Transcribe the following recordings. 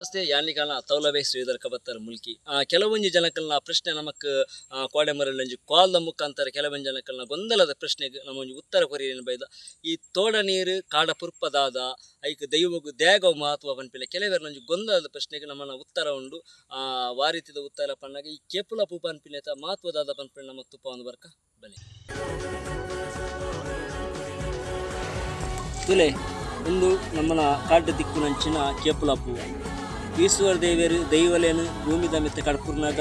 ನಮಸ್ತೆ ಯಾನಿಕಾನ ತೌಲವೆ ಶ್ರೀಧರ್ ಕಬತ್ತರ್ ಮುಲ್ಕಿ. ಕೆಲವೊಂಜಿ ಜನಕಲ್ನ ಪ್ರಶ್ನೆ ನಮಕ್ ಕೋಡೆ ಮರಳಂಜಿ ಕಾಲ್ದ ಮುಖಾಂತರ ಕೆಲವೊಂಜಿ ಜನಕಲ್ನ ಗೊಂದಲದ ಪ್ರಶ್ನೆಗೆ ನಮ್ಮ ಒಂಜಿ ಉತ್ತರ ಕೊರಿಯನ್ ಬೈದ. ಈ ತೋಡ ನೀರು ಕಾಡ ಪುರ್ಪದಾದ ಐಕ್ ದೈವಗು ದೇಗ ಮಹತ್ವ ಪನ್ಪಿನ ಕೆಲವೆರ್ನೊಂಜಿ ಗೊಂದಲದ ಪ್ರಶ್ನೆಗೆ ನಮ್ಮನ ಉತ್ತರ ಉಂಡು. ವಾರೀತಿದ ಉತ್ತರ ಪನ್ನಾಗ ಈ ಕೇಪುಲ ಪೂ ಪನ್ಪಿನ ಮಹತ್ವದಾದ ಪನ್ಪಿನ ನಮ್ಮ ತುಪ್ಪ ಒಂದು ಬರ್ಕ ಬಲೆ ತುಲೆ. ಉಂದು ನಮ್ಮನ ಕಾಡು ದಿಕ್ಕುನಂಚಿನ ಕೇಪುಲ ಪೂ. ಈಶ್ವರ ದೇವೆರ್ ದೈವಲೇನು ಭೂಮಿದ ಮಿತ್ತ ಕಡ್ಪುರ್ನಾಗ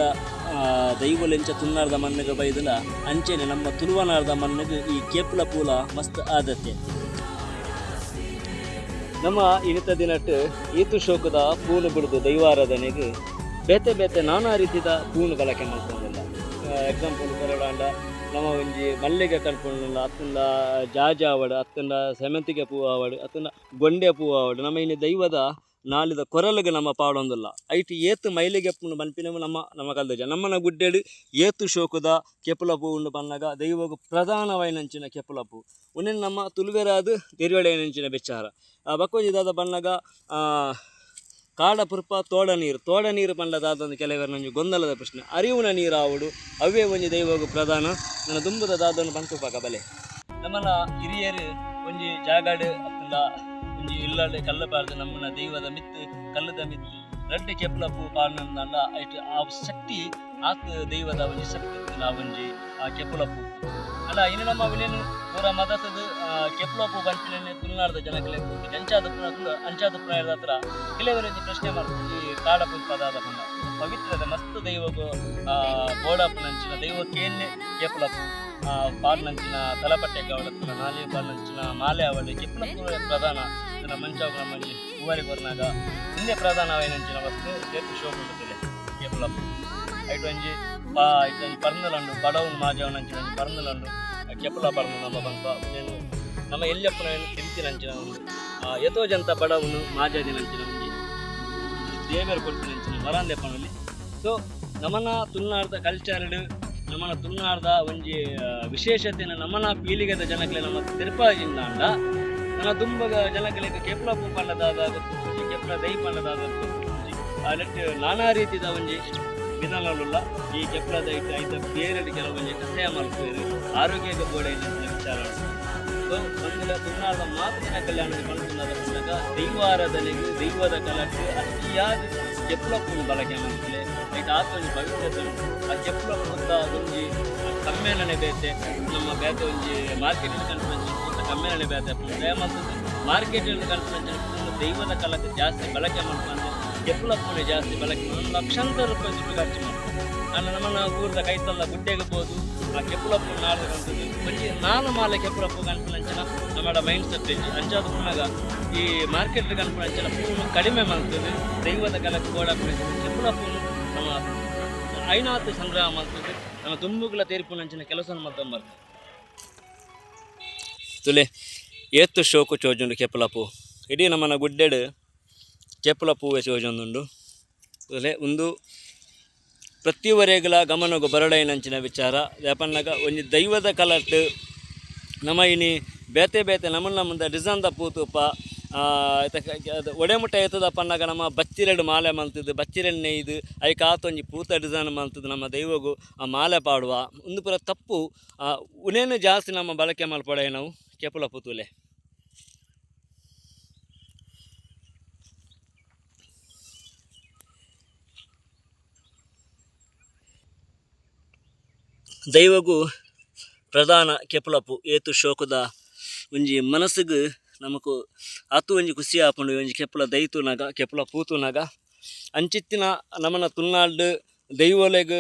ದೈವಲೆಂಚ ತುನ್ನಾರ್ದ ಮಣ್ಣಗ ಬೈದಲ ಅಂಚೆನೆ ನಮ್ಮ ತುಳುವನಾರ್ದ ಮಣ್ಣಗ್ ಈ ಕೇಪುಲ ಪೂಲ ಮಸ್ತ್ ಆದತೆ. ನಮ್ಮ ಇನಿತ ದಿನಟ್ ಈತು ಶೋಕದ ಪೂನು ಬಿಡುದು ದೈವಾರಾಧನೆಗ್ ಬೇತೆ ಬೇತೆ ನಾನಾ ರೀತಿದ ಪೂನು ಬಳಕೆ ಮಲ್ತೊಂದುಲ್ಲ. ಎಕ್ಸಾಂಪಲ್ ಕೊರೊಡಾಂಡ ನಮ್ಮ ಒಂಜಿ ಮಲ್ಲಿಗೆ ಕಲ್ಪುಂಡುಂಡ ಅತ್ತುಂಡ ಜಾಜಿ ಆವಡ್, ಅತ್ತುಂಡ ಸೇವಂತಿಗೆ ಪೂ ಆವಡ್, ಅತ್ತುಂಡ ಗೊಂಡೆ ಪೂ ಆವಡ್, ನಮ್ಮ ಇನಿ ದೈವದ ನಾಲಿದ ಕೊರಲುಗ್ ನಮ್ಮ ಪಾಡೊಂದುಲ್ಲ. ಐಟ್ ಏತ್ ಮೈಲಿಗೆ ಪೂನು ಪನ್ಪಿನವು ನಮ್ಮ ನಮ್ಮ ಕಲ್ದಜ. ನಮ್ಮನ ಗುಡ್ಡೆಡ್ ಏತ್ ಶೋಕುದ ಕೆಪುಲ ಪೂ ಉಂಡು ಪನ್ನಗ ದೈವಗ್ ಪ್ರಧಾನವಾಯಿನಂಚಿನ ಕೆಪುಲ ಪೂ ಉಂದೆನ್ ನಮ್ಮ ತುಳುವೆರಾದ್ ತೆರಿಯೊಡಾಯಿನಂಚಿನ ವಿಚಾರ. ಬಕ್ಕೊಂಜಿ ದಾದ ಪನ್ನಗ ಕಾಡ ಪುರ್ಪ ತೋಡ ನೀರು, ತೋಡ ನೀರು ಪಂಡ ದಾದಂದು ಕೆಲವೆರ್ನ ಒಂಜಿ ಗೊಂದಲದ ಪ್ರಶ್ನೆ. ಅರಿವುನ ನೀರಾವಡು ಅವೇ ಒಂಜಿ ದೈವಗ್ ಪ್ರಧಾನ. ನನ್ನ ದುಂಬುದ ದಾದನ್ನು ಪಂತುಪಾಕ ಬಲೆ. ನಮ್ಮನ ಹಿರಿಯರು ಒಂಜಿ ಜಾಗಡ್ ಅತ್ತುಂಡ ಒಂಜಿ ಇಲ್ಲಡ್ ಕಲ್ಲು ಪಾಡ್ದು ನಮ್ಮನ ದೈವದ ಮಿತ್ತು ಕಲ್ಲುದ ಮಿತ್ತು ರಡ್ಡ್ ಕೆಪ್ಲ ಪೂ ಪಾಡ್ನಂಡ ಐಟ್ ಆ ಶಕ್ತಿ ಆತ್ ದೈವದ ಒಂಜಿ ಶಕ್ತಿ ಆ ಒಂಜಿ ಆ ಕೆಪುಲ ಪೂ. ಅಲ್ಲ ಇನ್ನು ನಮ್ಮ ವಿನೇನು ಪೂರ ಮದತದ ಕೆಪುಲ ಪೂ ಪನ್ಪಿನ ತುಳುನಾಡ್ದ ಜನಕುಲೆ ಅಂಚಾದ ಅಂಚಾದ ಪ್ರಾಯದ ಹತ್ರ ಕೆಲವರೊಂಜಿ ಪ್ರಶ್ನೆ ಮಾಡ್ತಾರೆ. ಈ ಕಾಡ ಪುರ್ಪದಾದ ಪಂಡ ಪವಿತ್ರದ ಮಸ್ತ್ ದೈವಗು ಬೋಡಾಪುನಂಚಿನ ದೈವಕ್ಕೇನೆ ಕೇಪುಲ ಪೂ ಪಾಡ್ನಂಚಿನ ತಲಪಟ್ಟೆ ಅವಳತ್ತಿನ ನಾಲೆ ಪಾಡ್ನಂಚಿನ ಮಾಲೆ ಅವಳು ಕೆಪುಲ ಪೂ ಪ್ರಧಾನ. ಮಂಚಾವು ನಮ್ಮಲ್ಲಿ ಹೂವರಿ ಕೊರ್ನಾಗ ಇಂದೇ ಪ್ರಧಾನವಾಯಿನಂಚಿನ ವಸ್ತು ಏತ್ ಶೋಕು ಉಂಡುತ್ತಲೆ ಕೇಪುಲ ಪೂ. ಐಟ್ ಒಂಜಿ ಪಾ ಐಟ್ ಒಂಜಿ ಪರ್ಂದುಲುಂಡು ಬಡವುನು ಮಾಜಾವುನಂಚಿನ ಒಂಜಿ ಪರ್ಂದುಲುಂಡು ಕೆಪುಲ ಪರ್ಂದು ನಮ್ಮ ಪನ್ಪ. ಉಂದೆನ್ ನಮ್ಮ ಎಲ್ಯಪ್ಪನ ತಿಂತಿನಂಚಿನ ಉಂಡು ಏತೋ ಜಂತ ಬಡವುನು ಮಾಜಾದಿನಂಚಿನ ಒಂಜಿ ದೇವೆರ್ ಕೊರ್ಪಿನಂಚಿನ ವರಾಂದೆ ಪನೊಲಿ. ಸೊ ನಮನ ತುಳುನಾಡ್ದ ಕಲ್ಚರ್ಡ್ ನಮನ ತುಳುನಾಡ್ದ ಒಂಜಿ ವಿಶೇಷತೆನ ನಮನ ಪೀಳಿಗೆದ ಜನಕ್ಲೆ ನಮ್ಮ ತೆರಿಪಾಜಿಂದಾಂಡ ನನ್ನ ದುಂಬಗ ಜನಕ್ಲೆಗ್ ಕೇಪುಲ ಪೂ ಪಂಡ ದಾದ ಗೊತ್ತುಪ್ಪುಜಿ, ಕೇಪುಲ ದೈ ಪಂಡ ದಾದ ಗೊತ್ತುಪ್ಪುಜಿ. ನೆಟ್ ನಾನಾ ರೀತಿದ ಒಂಜಿ ವಿಧಾನಲುಲ್ಲ. ಈ ಕೇಪುಲ ದೈಟ್ ಐತ ಬೇರೆಡ್ ಕೆಲವೊಂಜಿ ಕಷಾಯ ಮಲ್ಪುವೆರ್, ಆರೋಗ್ಯಗ್ ಬೋಡಾಯಿನಂಚಿನ ವಿಚಾರ. ಸೊ ಒಂದಿನ ತುಳುನಾಡ್ದ ಮಾತ ಜನ ಕಲ್ಯಾಣ ಪನ್ಪುನದ ಪನ್ನಗ ದೈವಾರಾಧನೆಗ್ ದೈವದ ಕಲಟ್ ಅತಿಯಾದ್ ಕೆಪ್ಲ ಪೂನು ಬಳಕೆ ಮಲ್ಪುಲೆ. ಐಟ್ ಆತ್ ಒಂಜಿ ಪವಿತ್ರತೆ ಉಂಡು. ಆ ಕೆಪ್ಲ ಪೂತ ಒಂಜಿ ಕಮ್ಮೆನನೆ ಬೇತೆ, ನಮ್ಮ ಬೇತೆ ಒಂಜಿ ಮಾರ್ಕೆಟ್ ಕನ್ಪುನಂಚಿನ ಪೂತ ಕಮ್ಮೆನನೆ ಬೇತೆ ಆಪುಂಡು. ದಯಮಲ್ತುದು ಮಾರ್ಕೆಟ್ ಕನ್ಪುನಂಚಿನ ಪೂನು ದೈವದ ಕಲಕ್ ಜಾಸ್ತಿ ಬಳಕೆ ಮಲ್ಪಂದೆ ಕೆಪ್ಲ ಪೂನೆ ಜಾಸ್ತಿ ಬಳಕೆ ಮಲ್ಪುನ ಲಕ್ಷಾಂತರ ರೂಪಾಯಿ ದುಡ್ಡು ಖರ್ಚು ಮಲ್ಪುನು. ಆಂಡ ನಮ್ಮನ ಊರ್ದ ಕೈತಲ್ಲ ಗುಡ್ಡೆಗ್ ಪೋದು ಆ ಕೆಪುಲ ಪೂ ನಾಡ್ದ್ ಕಂತುದು ಒಂಜಿ ನಾಲ್ ಮಾಲೆ ಕೆಪುಲ ಪೂ ಕನ್ಪುನಂಚಿನ ನಮ್ಮಡ ಮೈಂಡ್ ಸೆಟ್ ಇಜ್ಜಿ. ಅಂಚಾದ್ ಪುನಗ ಈ ಮಾರ್ಕೆಟ್ ಕನ್ಪುನಂಚಿನ ಪೂನು ಕಡಿಮೆ ಮಲ್ತುದು ದೈವದ ಕಲಕ್ ಬೋಡಾಪುನಂಚಿನ ಕೆಪುಲ ಪೂನು ನಮ್ಮ ಐನಾತ್ ಸಂಗ್ರಹ ಮಲ್ತುದು ನಮ್ಮ ದುಂಬುಗುಲ ತೀರ್ಪುನಂಚಿನ ಕೆಲಸ ಮಲ್ತೊಂಬರ್ಕ. ತುಲೆ ಏತ್ ಶೋಕು ಚೋಜುಂಡು ಕೆಪುಲ ಪೂ. ಇಡೀ ನಮ್ಮನ ಗುಡ್ಡೆಡ್ ಕೆಪುಲ ಪೂವೆ ಚೋಜೊಂದುಂಡು. ತುಲೆ ಉಂದು ಪ್ರತಿಯೊರಿಗ್ಲ ಗಮನೊಗು ಬರೊಡಾಯಿನಂಚಿನ ವಿಚಾರ. ದಾಯೆ ಒಂಜಿ ದೈವದ ಕಲಟ್ ನಮ ಇನಿ ಬೇತೆ ಬೇತೆ ನಮನ ನಮದ ಡಿಸೈನ್ ದ ಪೂ ತೂಪ ಒಡೆ ಮುಟ್ಟ ಎತ್ತುದ ಪನ್ನಗ ನಮ್ಮ ಬಚ್ಚಿರೆಡ್ ಮಾಲೆ ಮಲ್ತುದು ಬಚ್ಚಿರೆಡ್ ನೇಯ್ದು ಐಕ್ ಆತೊಂಜಿ ಪೂತ ಡಿಸೈನ್ ಮಲ್ತುದು ನಮ್ಮ ದೈವಗು ಆ ಮಾಲೆ ಪಾಡುವ. ಉಂದು ಪೂರ ತಪ್ಪು. ಉನೇನು ಜಾಸ್ತಿ ನಮ್ಮ ಬಳಕೆ ಮಲ್ಪೊಡಾಯಿನವು ಕೇಪುಲ ಪೂ ತೂಲೆ. ದೈವಗು ಪ್ರಧಾನ ಕೆಪುಲಪು ಏತು ಶೋಕುದ ಒಂಜಿ ಮನಸ್ಸುಗು ನಮಕ್ ಆತು ಒಂಜಿ ಖುಷಿ ಆಪುಂಡು. ಒಂಜಿ ಕೆಪುಲ ದೈ ತೂನಗ ಕೆಪುಲ ಪೂ ತೂನಗ ಅಂಚಿತ್ತಿನ ನಮನ ತುಳುನಾಡ್ ದೈವೊಲೆಗ್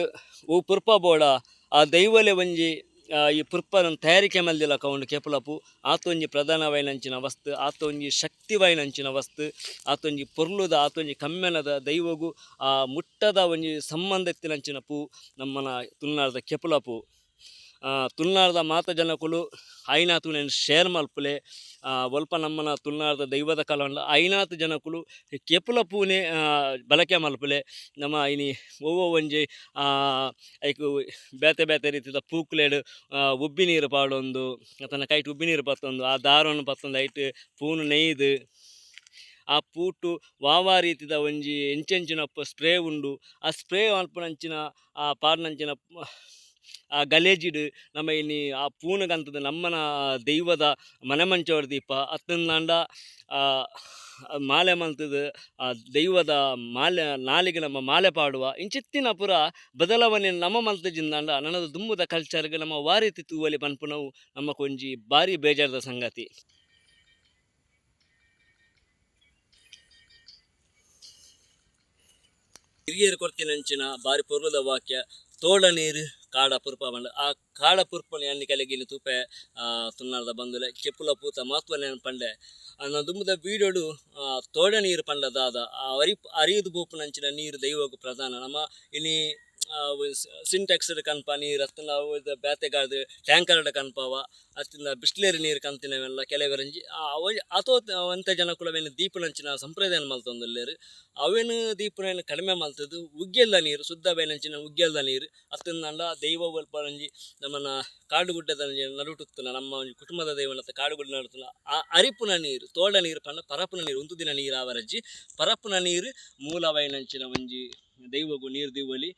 ಒವು ಪುರ್ಪ ಬೋಡ ಆ ದೈವೊಲೆ ಒಂಜಿ ಈ ಪುರ್ಪನ್ ತಯಾರಿಕೆ ಮಲ್ದಿಲಕ ಉಂಡು ಕೆಪುಲ ಪೂ. ಆತೊಂಜಿ ಪ್ರಧಾನವಾಯಿನಂಚಿನ ವಸ್ತು, ಆತೊಂಜಿ ಶಕ್ತಿವಾಯಿನಂಚಿನ ವಸ್ತು, ಆತೊಂಜಿ ಪೊರ್ಲುದ ಆತೊಂಜಿ ಕಮ್ಮೆನದ ದೈವಗು ಆ ಮುಟ್ಟದ ಒಂಜಿ ಸಂಬಂಧ ಇತ್ತಿನಂಚಿನ ಪೂ ನಮ್ಮನ ತುಳುನಾಡ್ದ ಕೆಪುಲ ಪೂ. ತುಳುನಾಡ್ದ ಮಾತ ಜನಕುಲು ಆಯಿನಾತ್ ಉಂದೆನ್ ಶೇರ್ ಮಲ್ಪುಲೆ. ಒಲ್ಪ ನಮ್ಮನ ತುಳುನಾಡ್ದ ದೈವದ ಕಲ ಐನಾತ್ ಜನಕುಲು ಕೇಪುಲ ಪೂನೆ ಬಳಕೆ ಮಲ್ಪುಲೆ. ನಮ್ಮ ಇನಿ ಒವ್ವ ಒಂಜಿ ಐಕ್ ಬೇತೆ ಬೇತೆ ರೀತಿದ ಪೂಕುಲೆಡ್ ಉಬ್ಬಿ ನೀರು ಪಾಡೊಂದು ಅತ್ತಂಡ ಕೈಟ್ ಉಬ್ಬಿ ನೀರು ಪತ್ತೊಂದು ಆ ದಾರವನ್ನು ಪತ್ತೊಂದು ಐಟ್ ಪೂನು ನೇಯ್ದು ಆ ಪೂಟು ವಾ ವಾ ರೀತಿದ ಒಂಜಿ ಎಂಚೆಂಚಿನ ಸ್ಪ್ರೇ ಉಂಡು ಆ ಸ್ಪ್ರೇ ಮನ್ಪುನಂಚಿನ ಆ ಪಾಡ್ನಂಚಿನ ಆ ಗಲೇಜಿಡ್ ನಮ ಇನಿ ಆ ಪೂನು ನಮ್ಮನ ದೈವದ ಮನೆ ಮಂಚವಡ್ ದೀಪ ಅತ್ತಂದಾಂಡ ಮಾಲೆ ಮಂತುದು ಆ ದೈವದ ಮಾಲೆ ನಾಲಿಗೆ ನಮ್ಮ ಮಾಲೆ ಪಾಡುವ ಇಂಚಿತ್ತಿನ ಪೂರ ಬದಲಾವಣೆ ನಮ್ಮ ಮಲ್ತುಜಿಂದಾಂಡ ನನದ ದುಂಬುದ ಕಲ್ಚರ್ಗ್ ನಮ್ಮ ವಾ ರೀತಿ ತೂವೊಲಿ ಪನ್ಪುನವು ನಮಕೊಂಜಿ ಬಾರಿ ಬೇಜಾರದ ಸಂಗತಿ. ಹಿರಿಯರು ಕೊರ್ತಿನಂಚಿನ ಬಾರಿ ಪೊರ್ಲುದ ವಾಕ್ಯ ತೋಡ ನೀರು ಕಾಡ ಪುರ್ಪ ಪಂಡ ಆ ಕಾಡ ಪುರ್ಪನೆ ಅన్ని ಕಲೆಗಿನ ತೂಪೆ ತುನ್ನಾರ್ದ ಬಂದುಲೆ ಕೆಪ್ಪುಲ ಪೂತ ಮಹತ್ವ ಪಂಡೆ ಅನ್ನ ದುಂಬುದ ವೀಡಿಯೋಡು ತೋಡ ನೀರು ಪಂಡ ದಾದ ಆ ಅರಿಯುದು ಪೋಪುನಂಚಿನ ನೀರು ದೈವಗ್ ಪ್ರಧಾನ. ನಮ್ಮ ಇನಿ ಸಿಂಟೆಕ್ಸ್ ಕನ್ಪ ನೀರು ಅತ್ತಂಡ ಬೇತೆಗಾದ ಟ್ಯಾಂಕರ್ಡ್ ಕನ್ಪವ ಅತ್ತಿಂದ ಬಿಸ್ಲೇರಿ ನೀರು ಕಂತಿನವೆಲ್ಲ ಕೆಲವರಂಜಿ ಅಥೋ ಒಂತೆ ಜನಕುಲವೇನು ದೀಪನಂಚಿನ ಸಂಪ್ರದಾಯ ಮಲ್ತೊಂದುಲ್ಲೆರ್ ಅವೇನು ದೀಪನ ಕಡಿಮೆ ಮಲ್ತದ್ದು ಉಗ್ಗೆಲ್ದ ನೀರು ಶುದ್ಧ ಬೇನಂಚಿನ ಉಗ್ಗೆಲ್ದ ನೀರು ಅತ್ತಂದಾಂಡ ದೈವ ಒಲ್ಪಂಜಿ ನಮ್ಮನ ಕಾಡುಗುಡ್ಡದ ನಡುಟುತ್ತುನ ನಮ್ಮ ಒಂಜಿ ಕುಟುಂಬದ ದೈವನ ಕಾಡುಗುಡ್ಡ ನಡುತುನ ಆ ಅರಿಪುನ ನೀರು ತೋಡ ನೀರು ಪಂಡ ಪರಪುನ ನೀರು ಉಂತುದಿನ ನೀರು ಆವರಜ್ಜಿ ಪರಪುನ ನೀರು ಮೂಲವೈನಂಚಿನ ಒಂಜಿ ದೈವಗು ನೀರು ದೀವೊಲಿ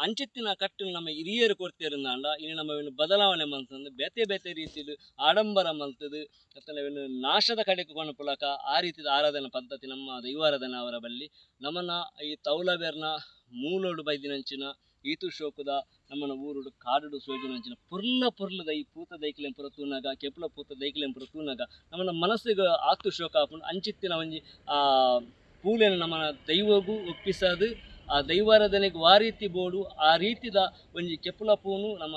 ಅಂಚಿತ್ತಿನ ಕಟ್ಟುನು ನಮ್ಮ ಹಿರಿಯರು ಕೊರ್ತಿರುಂದಾಂಡ ಇನಿ ನಮ್ಮ ಬದಲಾವಣೆ ಮಲ್ತಂದು ಬೇತೆ ಬೇತೆ ರೀತಿಡು ಆಡಂಬರ ಮಲ್ತದು ಅತ್ತಂಡ ನಾಶದ ಕಡೆಗೆ ಕೊನಪುಲಕ ಆ ರೀತಿದ ಆರಾಧನಾ ಪದ್ಧತಿ ನಮ್ಮ ದೈವಾರಾಧನೆ ಅವರ ಬಲ್ಲಿ ನಮ್ಮನ ಈ ತೌಲಬೇರ್ನ ಮೂಲೋಡು ಬೈದಿನಂಚಿನ ಈತು ಶೋಕುದ ನಮ್ಮನ ಊರುಡು ಕಾಡುಡು ಸೋಜಿನಂಚಿನ ಪುರ್ಲ ಪುರ್ಲದ ಈ ಪೂತ ದೈಕ್ಲೆನ್ ಪೂರ ತೂನಗ ಕೆಪ್ಲ ಪೂತ ದೈಕ್ಲೆನ್ ಪೂರ ತೂನಗ ನಮ್ಮನ ಮನಸ್ಸಿಗೆ ಆತು ಶೋಕ ಆಪುಂಡು. ಅಂಚಿತ್ತಿನ ಒಂಜಿ ಪೂಲೆನ್ ನಮ್ಮನ ದೈವಗೂ ಒಪ್ಪಿಸಾದು ಆ ದೈವಾರಾಧನೆಗೆ ವಾ ರೀತಿ ಬೋಡು ಆ ರೀತಿದ ಒಂಜಿ ಕೆಪ್ಪುಲ ಪೂನು ನಮ್ಮ